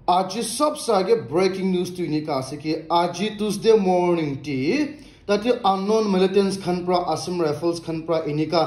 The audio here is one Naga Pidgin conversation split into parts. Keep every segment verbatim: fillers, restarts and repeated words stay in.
Aji sabse aage breaking news tu enika ase ki aji Tuesday morning ti tate unknown militants khan pra Assam Rifles khan pra enika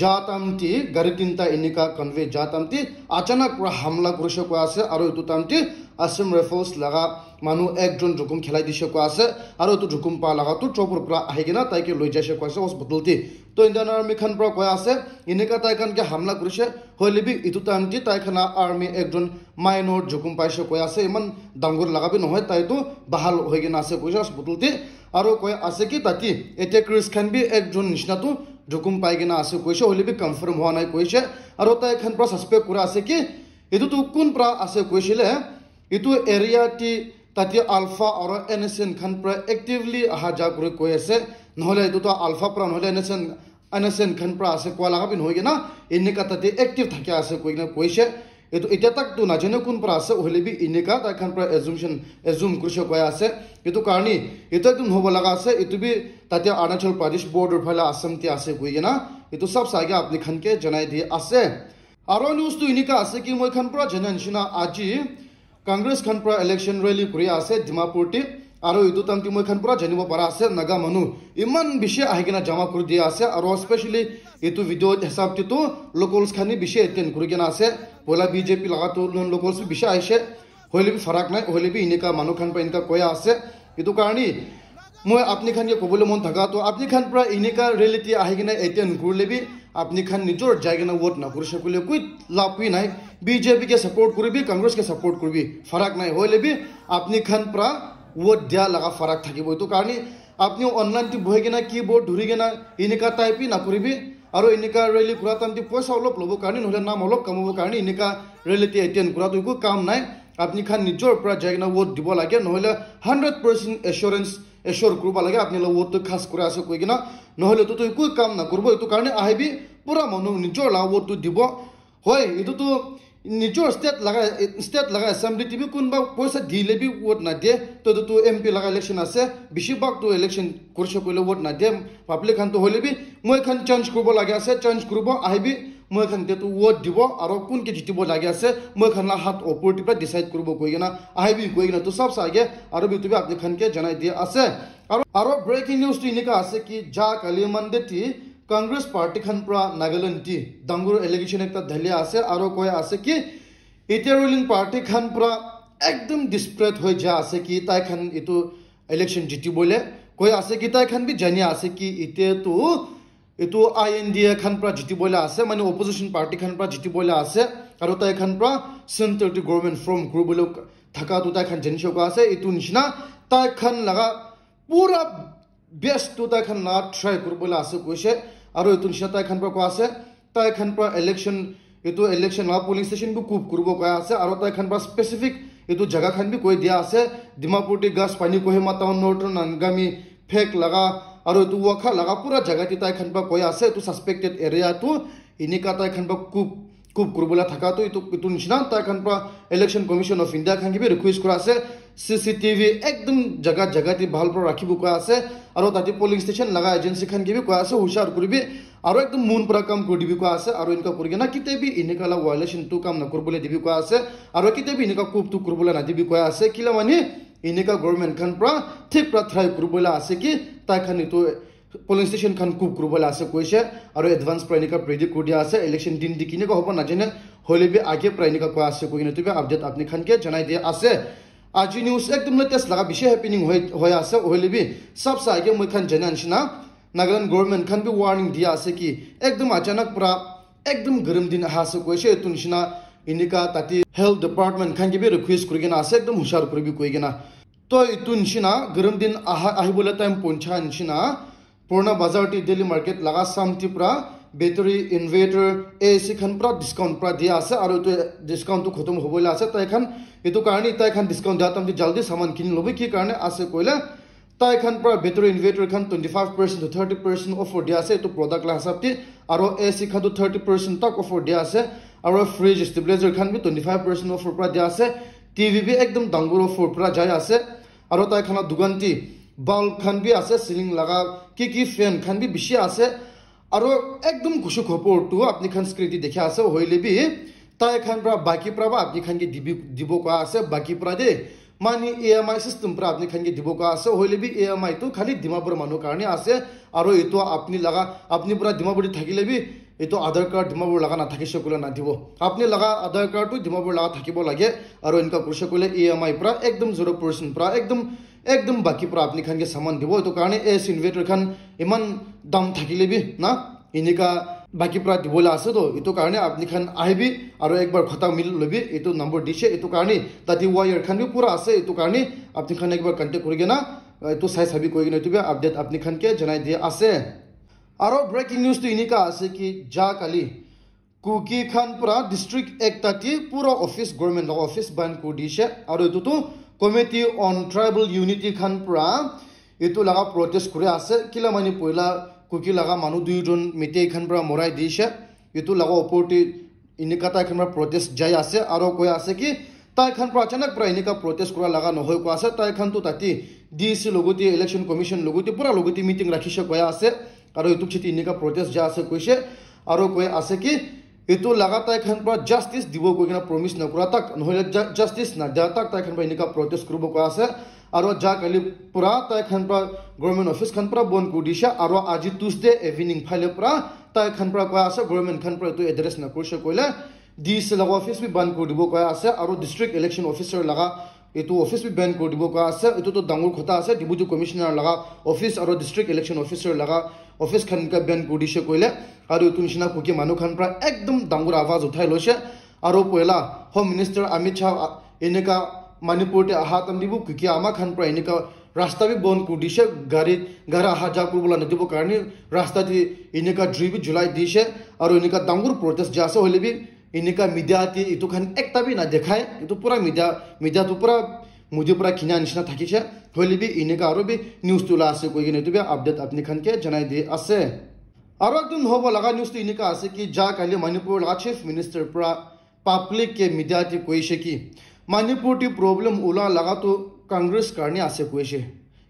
jatam ti gari tinta enika convoy jatam ti achanak pra hamla kurise koi ase, aro etu tam ti Assam Rifles laga manu ekjon jukum khelai dise koi ase, aro etu jukum pa laga tu chopper pra ahi kena tai ke loi jaise koi ase hospital ti. To Indian Army khan pra koi ase enika tai khan ke hamla kurise, hoile bi etu time ti tai khan la army ekjon minor jukum paise koi ase, eman dangor laga bi nohoi, tai tu bahal hoi kena ase koise hospital ti. Aro koi ase ki tate attackers khan bi ekjon nishina tu jukum pai kena ase koise, hoile bi confirm hua nai koise. Aro tai khan pra suspect kura ase ki etu tu kun pra ase koisile, etu area ti tate Alpha aro N S N khan pra actively aha ja kuri koi ase, nohole etu tu Alpha pra nohole N S N, N S N khan pra ase koi laga bi nohoi kena enika tate active thaki ase koi kena koise. Etu etia tak tu najane kun pra ase, hoile bi enika tai khan pra assumption, assume kurise koi ase. Etu karne etu ekdum hobo laga ase, etu bi tate Arunachal Pradesh border phala Assam te ase koi kena etu sabse aage apni khan ke janai di ase. Aro news tu enika ase ki moi khan pra jana nishina aji Congress khan pra election rally kuri ase Dimapur te. Aro etu time te moi khan pra janibo para ase Naga manu eman bishi ahi kena jama kuri dia ase, aro specially etu video hisab te tu locals khan ni bishi attend kuri kena ase. Poila B J P laga tu non locals bi bishi aise, hoile bi farak nai, hoile bi enika manu khan pra enika koya ase. Etu karne moi apni khan ke kobole mon thaka tu apni khan pra enika rally te ahi kena attend kurile bi apni khan nijor jai kena vote na kurise koile koi lab bi nai. B J P ke support kuribi, Congress ke support kuribi, farak nai, hoile bi apni khan pra vote dia laga farak thakibo. Etu karne apni online te bohi kena keyboard dhuri kena enika type bi na kuribi, aro enika rally kura time te poisa olop lobo karne nohole nam olop kamabo karne enika rally te attend kura tu eku kam nai. Apni khan nijor pra jai kena vote dibo lage, nohole hundred percent assurance, assure kuribo lage apni la vote tu khas kura ase koi kena, nohole tu tu eku kam na kuribo. Etu karne ahibi pura manu nijor la vote tu dibo. Hoi, etu tu nijor state laga, state laga assembly te bi kunba poisa dile bi vote na de, to etu tu M P laga election ase, bishi bhag tu election kurise koile vote na de. Public khan tu hoile bi moi khan change kuribo lage ase, change kuribo ahibi, moi khan te tu vote dibo, aro kun ke jitibo lage ase, moi khan la hat opor te pra decide kuribo koi kena ahibi koi kena tu sabse aage aro bi tu bi apni khan ke janai dia ase. Aro, aro breaking news tu enika ase ki ja kali Monday ti Congress party khan pra Nagaland ti dangor allegation ekta dhali ase, aro koi ase ki etia ruling party khan pra ekdum desperate hoi ja ase ki tai khan etu election jitibole koi ase ki tai khan bi jani ase ki etia tu etu I N D A khan pra jitibole ase, mane opposition party khan pra jitibole ase, aro tai khan pra center te government form kuribole thaka tu tai khan jani shoko ase. Etu nishina tai khan laga pura best tu tai khan la try kuribole ase koise, aro etu nishina tai khan pra koi ase, tai khan pra election, etu election la polling station bi coup kuribo koi ase, aro tai khan pra specific etu jaga khan bi koi dia ase, Dimapur te gas pani, Kohima town, Northern Angami, Phek laga, aro etu Wakha laga pura jaga te tai khan pra koi ase, etu suspected area tu enika tai khan pra coup, coup kuribole thaka tu etu, etu nishina tai khan pra Election Commission of India khan ke bi request kura ase, C C T V ekdum jaga jaga te bhal pra rakhibo koi ase, aro tate polling station laga agency khan ke bi koi ase hushar kuribi, aro ekdum mon pra kam kuri dibi koi ase, aro enika kuri kena kitia bi enika la violation tu kam na kuribole dibi koi ase, aro kitia bi enika coup tu kuribole na dibi koi ase, kila mane enika government khan pra thik pra try kuribole ase ki tai khan etu polling station khan coup kuribole ase koise, aro advance pra enika predict kuri dia ase, election din di kineka hobo najane, hoile bi age pra enika koi ase koi kena tu bi update apni khan ke janai dia ase. Aji news ekdum latest laga bishi happening hoi, hoi ase, hoile bi sabse age moi khan jana nishina Nagaland government khan bi warning dia ase ki ekdum achanak pra ekdum garam din aha ase koise, etu nishina enika tate health department khan ke bi request kuri kena ase ekdum hushar kuribi koi kena. To etu nishina garam din aha, ahibole time poncha nishina Purana Bazar te daily market laga samti pra battery, inverter, A C khan pra discount pra dia ase, aro etu discount tu khotom hobole ase. Tai khan etu karne tai khan discount dia time te jaldi saman kini lobo, ki karne ase koile tai khan pra battery, inverter khan twenty five percent to thirty percent offer dia ase etu product la hisab te, aro A C khan tu thirty percent tak offer dia ase, aro fridge, stabilizer khan bi twenty five percent offer pra dia ase, T V bi ekdum dangor offer pra jai ase, aro tai khan la dukan te bulb khan bi ase, ceiling laga ki ki fan khan bi bishi ase, aro ekdum khushi khobor tu apni khan screen te dikhi ase, hoile bi Tai khan pra baki pra ba apni khan ke dibi, dibo koa ase, baki pra de. Mani E M I system pra apni khan ke dibo koa ase, hoile bi E M I tu khali Dimapur manu karne ase, aro etu apni laga, apni pura Dimapur te thakile bi, etu Aadhaar card Dimapur laga na thakise koile na dibo. Apni laga Aadhaar card tu Dimapur laga thakibo lage, aro enka kurise koile E M I pra ekdom zero percent pra ekdom, ekdom baki pra apni khan ke saman dibo. Etu karne as invader khan iman dam thakile bi na, enika baki pra dibole ase to, etu karne apni khan ahibi aro ekbar khota mil lobi, etu number dishe, etu karne tate wire khan bi pura ase, etu karne apni khan ekbar contact kuri kena, etu sai sabi koi kena etu bi update apni khan ke janai dia ase. Aro breaking news tu enika ase ki ja kali Kuki khan pra district ekta te pura office, government laga office ban kuri dishe, aro etu tu Committee on Tribal Unity khan pra etu laga protest kuri ase, kila mani poila Kuki laga manu duijon Meitei khan pra morai dishe, etu laga opor te enika tai khan pra protest jai ase, aro koi ase ki tai khan pra achanak pra enika protest kura laga nohoi koi ase, tai khan tu tate D C logote, Election Commission logote, pura logote meeting rakhishe koi ase, aro etu chiti enika protest jai ase koise, aro koi ase ki etu laga tai khan pra justice dibo koi kena promise na kura tak, nohole ju-, justice na dia tak tai khan pra enika protest kuribo koi ase. Aro ja kali pura tai khan pra government office khan pra bon kuri dishe, aro aji Tuesday evening phale pra tai khan pra koi ase government khan pra etu address na kurise koile D C laga office bi ban kuri dibo koi ase, aro district election officer laga etu office bi ban kuri dibo koi ase. Etu tu dangor khota ase, Deputy Commissioner laga office aro district election officer laga office khan ka ban kuri dishe koile, aro etu nishina Kuki manu khan pra ekdom dangor awaz uthai loise. Aro poila Home Minister Amit Shah, ah, enika Manipur te aha time te bi Kuki ama khan pra enika rasta bi bon kuri dishe, gari, gari aha ja kuribo la nadibo karne rasta te enika jui bi julai dishe, aro enika dangor protest jai ase, hoile bi enika media te etu khan ekta bi na dekhai, etu pura media, media tu pura mudi pura kina nishina thakishe, hoile bi enika aro bi news tu la ase koi kena etu bi update apni khan ke janai di ase. Aro ekdom hobo laga news tu enika ase ki ja kali Manipur laga Chief Minister pra public ke media te koise ki Manipur te problem ula laga tu Congress karne ase koise.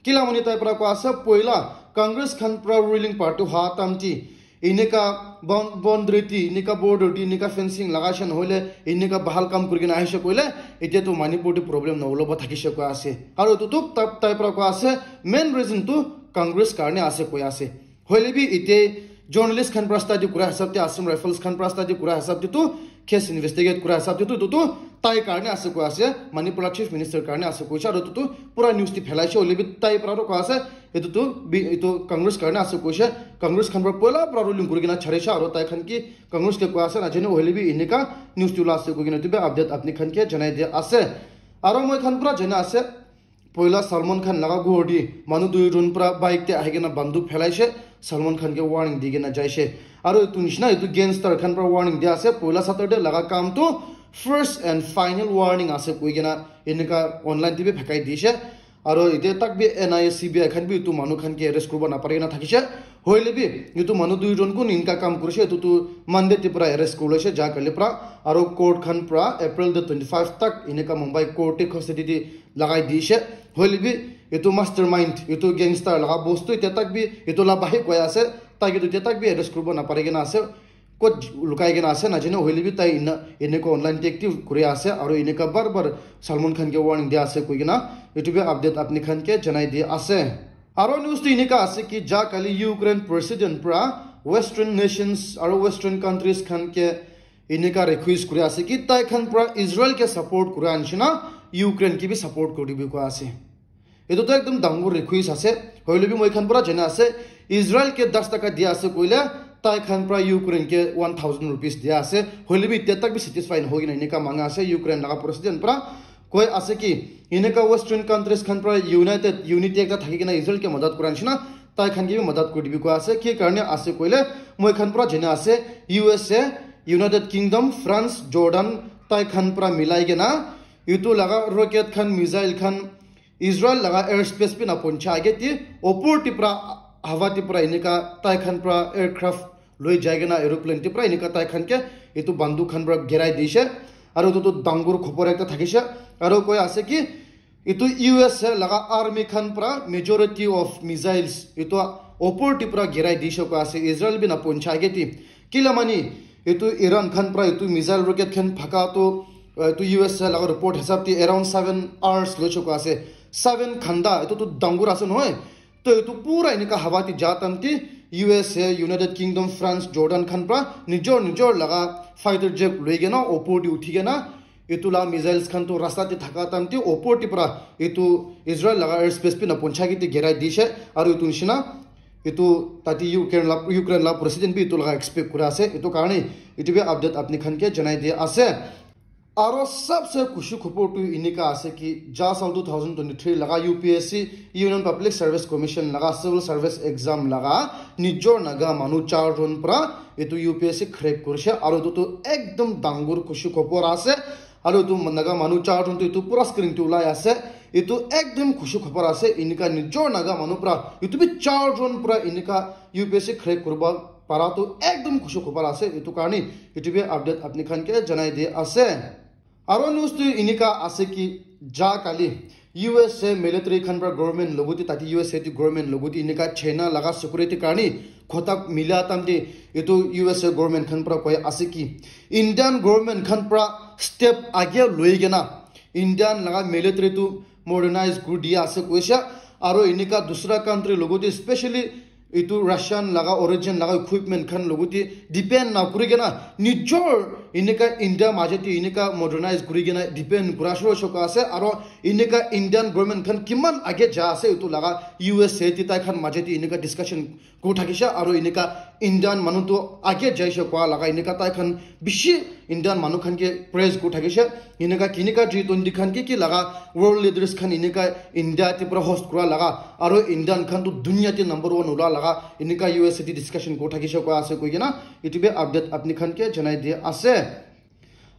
Kila mani tai pra koi ase, poila Congress khan pra ruling party ha time te enika boun-, boundary te, enika border te, enika fencing lagai shan hoile, enika bahal kam kuri kena ahishe koile, etia tu Manipur te problem na ulabo thakishe koi ase. Aro etu tu ta-, tai pra koi ase, main reason tu Congress karne ase koi ase. Hoile bi ite journalist khan pra study kura hisab te, Assam Rifles khan pra study kura hisab te tu, case investigate kura hisab te tu, tu, tu tai karne ase koi ase, Manipur la Chief Minister karne ase koise, aro tu, tu pura news te phelaise, hoile bi tai pra aro koi ase, etu tu bi, etu Congress karne ase koise, Congress khan pra poila pra ruling kuri kena charise, aro tai khan ki Congress ke koi ase na jane, hoile bi enika news tu la ase koi kena etu bi update apni khan ke janai dia ase. Aro moi khan pra jana ase, poila Salman Khan laga ghor te manu duijon pra bike te ahi kena banduk phelaise, Salman Khan ke warning di kena jaise. Aro etu nishina etu gangster khan pra warning dia ase, poila Saturday laga kam tu first and final warning ase koi kena enika online te bi phekai dishe. Aro ite tak bi N I A, C B I khan bi etu manu khan ke arrest kuribo napari kena thakise. Hoile bi etu manu duijon kun enika kam kurise, etu tu Monday te pra arrest kuri loise, ja kali pra. Aro court khan pra April the twenty five tak enika Mumbai court te custody te lagai dishe. Hoile bi etu mastermind, etu gangster laga boss tu etia tak bi etu la bahi koi ase, tai ke tu etia tak bi arrest kuribo napari kena ase, kot lukai kena ase na jane, hoile bi tai ena, eneka online te active kuri ase, aro eneka bar bar Salman Khan ke warning dia ase koi kena, etu bi update apni khan ke janai dia ase. Aro news tu eneka ase ki ja kali Ukraine president pra Western nations aro Western countries khan ke eneka request kuri ase ki tai khan pra Israel ke support kura nishina Ukraine ke bi support kuri dibi koi ase. Etu tu ekdom dangor request ase. Hoile bi moi khan pura jana ase, Israel ke das taka dia ase koile, tai khan pra Ukraine ke one thousand rupees dia ase. Hoile bi etia tak bi satisfy nohoi kena eneka manga ase Ukraine laga president pra. Koi ase ki eneka Western countries khan pra united, unity ekta thaki kena Israel ke madad kura nishina tai khan ke bi madad kuri dibi koi ase. Ki karne ase koile, moi khan pura jana ase, U S A, United Kingdom, France, Jordan, tai khan pra milai kena etu laga rocket khan, missile khan, Israel laga airspace bi na poncha age te, opor te pra, hawa te pra eneka tai khan pra aircraft loi jai kena aeroplane te pra eneka tai khan ke etu banduk khan pra girai dishe. Aro etu tu dangor khobor ekta thakishe. Aro koi ase ki etu U S A laga army khan pra majority of missiles etu opor te pra girai dishe koi ase, Israel bi na poncha age te. Kila mani Etu Iran khan pra etu missile rocket khan phaka tu, eh, etu U S A laga report hisab te around seven hours loiche koi ase. Seven ghanta, etu tu dangur ase nohoi. To etu pura enika hawa te ja time te U S A, United Kingdom, France, Jordan khan pra nijor nijor laga fighter jet loi kena opor te uthi kena etu la missiles khan tu rasta te thaka time te opor te pra etu Israel laga airspace pi na poncha ke te gerai dishe. Aru etu nishina etu tate Ukraine la, Ukraine la president bi etu laga expect kura ase. Etu karne etu bi update apni khan ke janai dia ase. Aro sabse khushi khobor tu enika ase ki ja saal two thousand twenty-three laga U P S C, Union Public Service Commission laga civil service exam laga nijor Naga manu char jon pra etu U P S C crack kurishe. Aro etu tu ekdom dangur khushi khobor ase. Aro etu Naga manu char jon tu etu pura screen tu ulai ase. Etu ekdom khushi khobor ase. Enika nijor Naga manu pra etu bi char jon pra enika U P S C crack kuribo para tu ekdom khushi khobor ase. Etu karne etu bi update apni khan ke janai di ase. Aro news tu enika ase ki ja kali U S A military khan pra government logote tate U S A tu government logote enika China laga security karne khota mila time te etu U S A government khan pra koi ase ki Indian government khan pra step age loi kena Indian laga military tu modernize kuri dia ase koise. Aro enika dusra country logote specially etu Russian laga origin laga equipment khan logote depend na kuri kena nijor enika India maje te enika modernize kuri kena depend kura shuru shuru ase. Aro enika Indian government khan kiman age ja ase etu laga U S A te tai khan maje te enika discussion kuri thakishe. Aro enika Indian manu tu age jaishe koa laga enika tai khan bishi Indian manu khan ke praise kuri thakishe. Enika kinika G twenty khan ki ki laga world leaders khan enika India te pura host kura laga aro Indian khan tu dunia te number one ula laga enika U S A te discussion kuri thakishe koa ase koi kena etu bi update apni khan ke janai dia ase.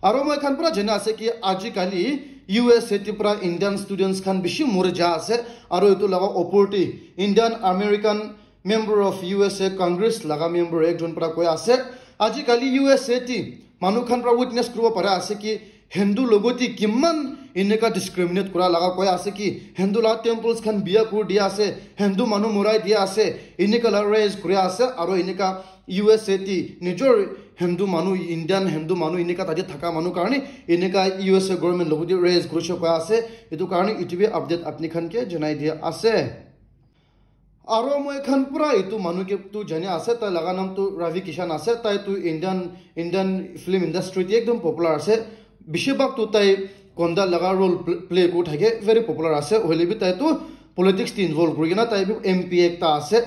Aro moi khan pura jana ase ki aji kali U S A te pura Indian students khan bishi mori ja ase. Aro etu laga opor te Indian American member of U S A Congress laga member ekjon pura koi ase, aji kali U S A te manu khan pura witness kuribo pare ase ki Hindu logote kiman enika discriminate kura laga koi ase ki Hindu la temples khan biya kuri dia ase, Hindu manu morai dia ase, enika la raise kuri ase. Aro enika U S A te nijor Hindu manu, Indian Hindu manu enika tate thaka manu karne enika U S A government logote raise kurishe koi ase. Etu karne etu bi update apni khan ke janai dia ase. Aro moi khan pura etu manu ke tu jani ase, tai laga naam tu Ravi Kishan ase, tai tu Indian, Indian film industry te ekdom popular ase. Bishi bhag tu tai konda laga role pl-, play kuri thake, very popular ase. Hoile bi tai tu politics te involve kuri kena tai bi M P ekta ase.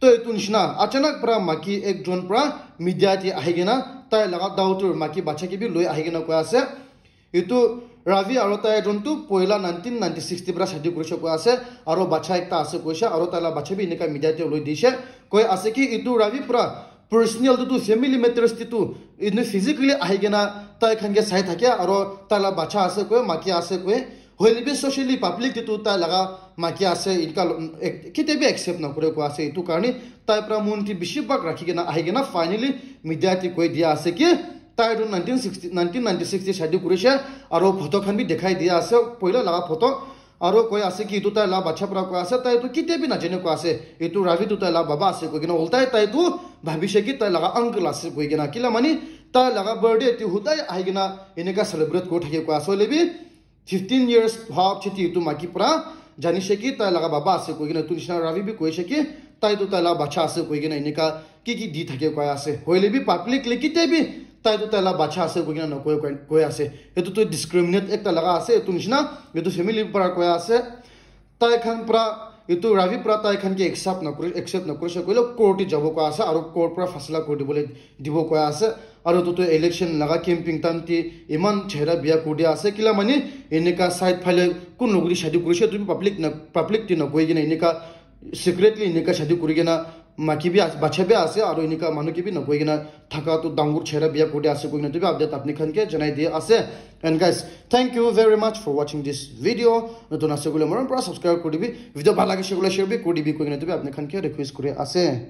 To etu nishina achanak pura maki ekjon pura media te ahi kena tai laga daughter maki bacha ke bi loi ahi kena koi ase. Etu Ravi aro tai jon tu poila nineteen ninety-six te pura shadi kurishe koi ase, aro bacha ekta ase koishe, aro tai la bacha bi enika media te uloi dishe koi ase ki etu Ravi pura personal tu, tu family matters te tu etu physically ahi kena tai khan ke sai thake, aro tai la bacha ase koi, maki ase koi, hoile bi socially public te tu tai laga maki ase enika lo-, ek-, kete bi accept na kure koi ase. Etu karne tai pura mon te bishi bhag rakhi kena ahi kena finally media te koi dia ase ki tai tu nineteen sixty, nineteen ninety-six te shadi kurishe, aro photo khan bi dekhai dia ase, poila laga photo. Aro koi ase ki etu tai la bacha pura koi ase, tai tu kete bi najane koi ase etu Ravi tu tai la baba ase koi kena. Ultai tai tu bhabishe ki tai laga uncle ase koi kena. Kila mani tai laga birthday tu hudai ahi kena enika celebrate kuri thake koi ase. Hoile bi fifteen years howa piche te etu maki pura janishe ki tai laga baba ase koi kena. Etu nishina Ravi bi koishe ki tai tu tai la bacha ase koi kena enika ki ki di thake koi ase. Hoile bi public le kete bi tai tu tai la bacha ase koi kena na koi, koi, koi ase. Etu tu discriminate ekta laga ase. Etu nishina etu family pura koi ase. Tai khan pura etu Ravi pura tai khan ke accept na kuri, accept na kurishe koile court te jabo koi ase, aro court pura fasla kuri dibole dibo koi ase. Aro etu tu election laga campaign time te eman chehra biya kuri dia ase, kila mani enika side phale kun logori shadi kurishe, etu bi public na, public te na koi kena enika secretly enika shadi kuri kena maki bi as-, bacha bi ase, aro enika manu ke bi na koi kena thaka tu dangur chehra biya kuri dia ase koi kena etu bi update apni khan ke janai dia ase. And guys, thank you very much for watching this video. Notun ase koile morom pura subscribe kuri dibi, video bhal lagise koile share bi kuri dibi koi kena etu bi apni khan ke request kuri ase.